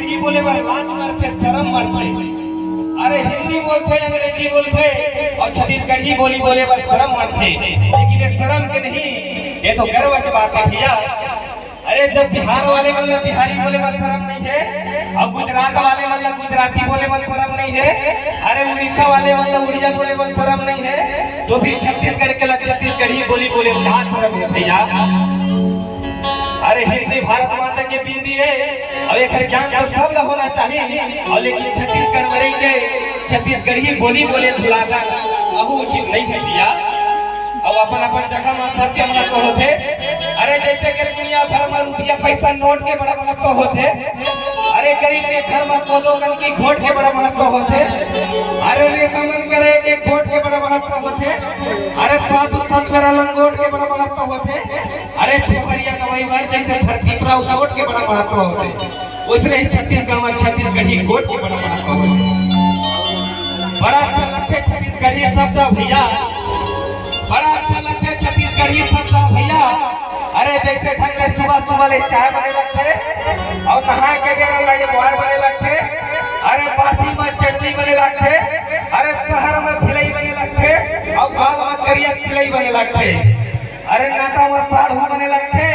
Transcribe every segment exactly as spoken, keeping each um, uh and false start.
हिंदी बोले बर लाज मरथे, शरम मरथे। अरे हिंदी बोलथे, अंग्रेजी बोलथे अउ छत्तीसगढ़ी बोली बोले बर शरम मरथे, लेकिन ये शरम के नहीं, ये तो गर्व के बात है भैया। अरे जब बिहार वाले मन ला बिहारी बोले बर शरम नहीं है अउ गुजरात वाले मन ला गुजराती बोले बर शरम नहीं है, अरे उड़ीसा वाले मन ला उड़िया बोले बर शरम नहीं है, तो फिर छत्तीसगढ़ के ला छत्तीसगढ़ी बोली बोले का शरम है भैया? अरे हिंदी भारत माता के बिंदी है, अउ एकर ज्ञान तो सब ला होना चाहिए, अउ लेकिन छत्तीसगढ़ में रहिके छत्तीसगढ़ी बोली बोले भुलाना अहू उचित नहीं है भैया। अउ अपन अपन जगह में सबके महत्व होथे। अरे जैसे कि दुनिया भर में रुपया पैसा नोट के बड़ा महत्व होथे, अरे गरीब के घर में कोदो कनकी घोट के बड़ा महत्व होथे, अरे रेता मन करे के कोट के बड़ा महत्व होथे, अरे साधु संत करा लंगोट के बड़ा महत्व होथे, अरे छपरिया दवाई बर जैसे फरपीपरा उसोट के बड़ा महत्व होथे, वैसने ही छत्तीसगढ़ में छत्तीसगढ़ी कोट के बड़ा महत्व होथे। बड़ा अच्छा लगथे छत्तीसगढ़ी शब्द भैया, बड़ा अच्छा लगथे छत्तीसगढ़ी शब्द भैया। अरे जैसे ढंग ले सुबह सुबह ले चाय बने लगथे अउ नहाए के बेरा लड़े बॉय बने लगथे, अरे बासी में चटनी बने लगथे, अरे शहर में भिलई बने लगथे अउ गाँव में करिया तिलई बने लगथे। अरे नाता में साढ़ू बने लगथे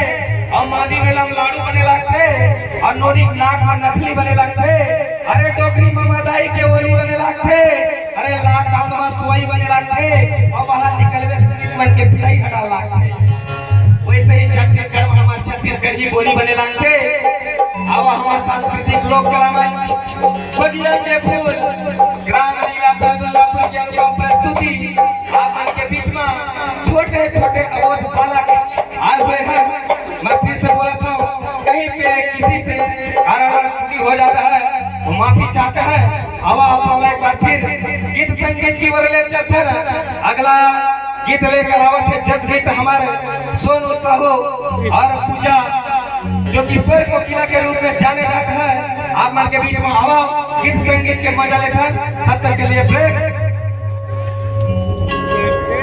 अउ मादी में लमलाड़ू बने लगथे अउ नोनी नाक में नथली बने लगथे। अरे डोकरी में मदाई के ओली बने लगथे। अरे लॉकडाउन में सोई बने लगथे अउ बाहर निकलबे मन के पिटाई हटा लगथे। वैसे ही छत्तीसगढ़ में हमार छत्तीसगढ़ी बोली बने लगथे। अब हमार सांस्कृतिक लोक कला मंच बगिया के फूल ग्राम लीला दुर्गापुर के अनुपम प्रस्तुति आप मन के बीच में छोटे छोटे अबोध बालक आए हुए हैं। मैं फिर से बोला था, कहीं पे किसी से कारणवश त्रुटि हो जाता है तो माफी चाहता है। अब आप लोग एक बार फिर गीत संगीत की ओर ले चलते हैं। अगला गीत लेकर आवत है जस गीत हमारे सोनू साहू और पूजा, जो कि स्वर कोकिला के रूप में जाने जाते हैं। आप मन के बीच में आवा, गीत संगीत के मजा लेकर, तब तक के लिए ब्रेक।